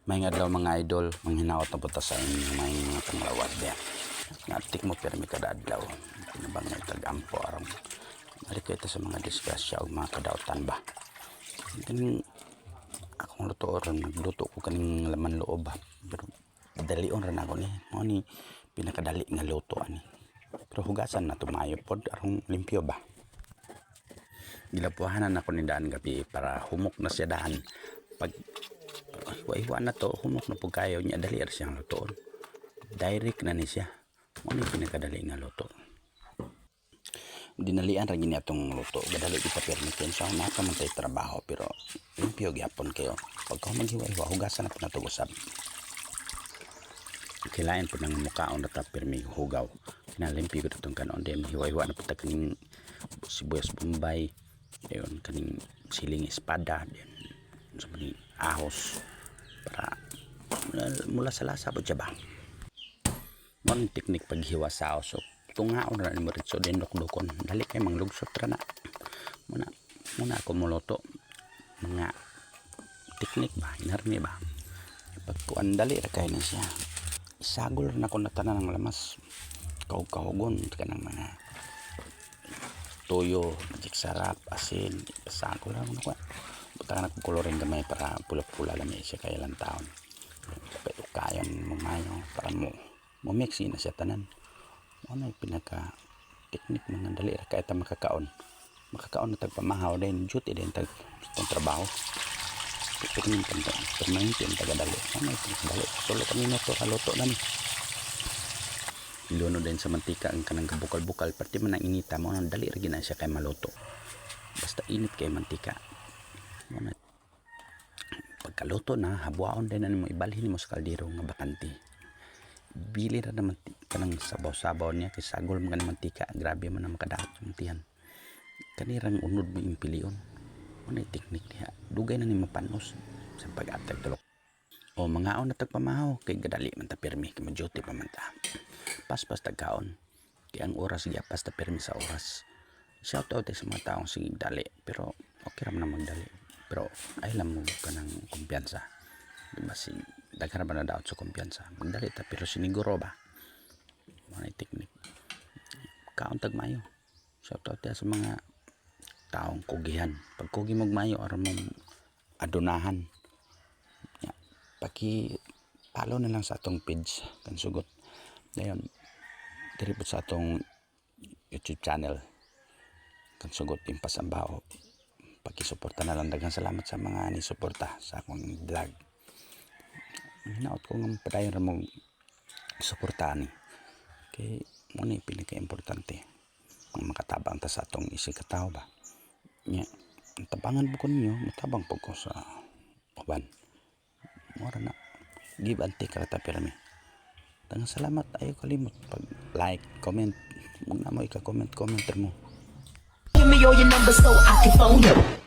Maayong adlaw, mga idol, manghinaot na punta sa inyo may mga panglawas diya. Nga mo pirmi kada adlaw. Kinabang may tag-ampo aron balik kita sa mga disgrasya o mga kadautan ba. Kaning akong luto ron, nagluto ko kaning laman loob ba. Pero dalion ra na ako ni. Mao ni pinakadali nga luto ani. Pero hugasan na tumayo pod aron limpyo ba. Gilapuhanan ako ni daan gabi para humok na siya daan. Pag hiwa-hiwa na to, humok na pud kayo niya, dali ra siyang lutoon. Direct na ni siya. Mao ni pinakadali nga luto. Dinalian ra gini atong luto. Gadali kita pirmi kay sa naa pa man tay trabaho, pero limpyo gyapon kayo. Pagka maghiwa-hiwa, hugasan na po nato usab. Kilain po ng mukaon na ta pirmi hugaw. Kinalimpyo ko itong kanon. Then hiwa-hiwa na po ta kaning sibuyas bombay. Ayun, kaning siling espada. Then, sa ni ahos. Para mula sa lasa po siya ba. Mao ni teknik paghiwa sa ahos. So, tungaon ra nimo ritso din dukdukon. Dali kay manglugsot ra na. Muna, muna ako muluto. Mga teknik ba, inarni ba. Pagkuan, dali ra kay na siya. Isagol ra na ko na tanan ang lamas. Kahug-kahugon kanang mga toyo, Magic Sarap, asin, isagol ra mo na ko. Butangan ako coloring gamay para pula-pula lami siya kay ilang taon. Pero kayon mo mayo para mo mo mix na siya tanan. Mao na yung pinaka teknik, mga dali ra kay ta makakaon. Makakaon na tag pamahaw din, duty din tag itong trabaho. Pirmi permanente ang tagadali. Mao na yung pinakadali. 3 ka minuto kaluto na ni. Iluno din sa mantika ang kanang bukal-bukal pati man ang inita mo nang dali ra gyud na siya kay maluto. Basta init kay mantika. Mao na. Pagkaluto na, habwaon din na nimo, ibalhin nimo sa kaldero nga bakante. Bili ra naman kanang sabaw-sabaw niya kay sagol man kanang mantika, grabe man ang makadaot sa mantihan. Kanirang unod mo yung pilion. Mao na teknik diha. Dugay na ni mapanos sa pag-atag tulok. O mangaon na tagpamahaw kay gadali man ta pirmi kay mo-duty pa man ta. Paspas tagkaon. Kay ang oras, giapas ta pirmi sa oras. Shout out sa mga taong sige dali, pero okay ra man ang magdali. Pero ay lang mo kanang kumpiyansa. Diba si daghan ra ba na daot sa kumpiyansa. Magdali ta pero siniguro ba. Mao na teknik. Kaon tag mayo. Shout out sa mga taong kugihan. Pag kugi mo mayo aron mong adunahan. Ya, paki follow na lang sa atong page kan sugot. Dayon diri po sa atong YouTube channel kan sugot impas ang bao. Paki-suporta na lang. Daghang salamat sa mga ni suporta sa akong vlog. Hinaot ko nga padayon ra mo suporta ni. Kay mao ni pinaka-importante nga makatabang ta sa atong isig katawo ba. Nya, tabangan po ko ninyo, matabang po ko sa uban. Mora na. Give and take ra ta pirmi. Daghang salamat, ayo kalimot pag like, comment. Mug na mo ika-comment, comment mo. Give me all your numbers so I can phone you.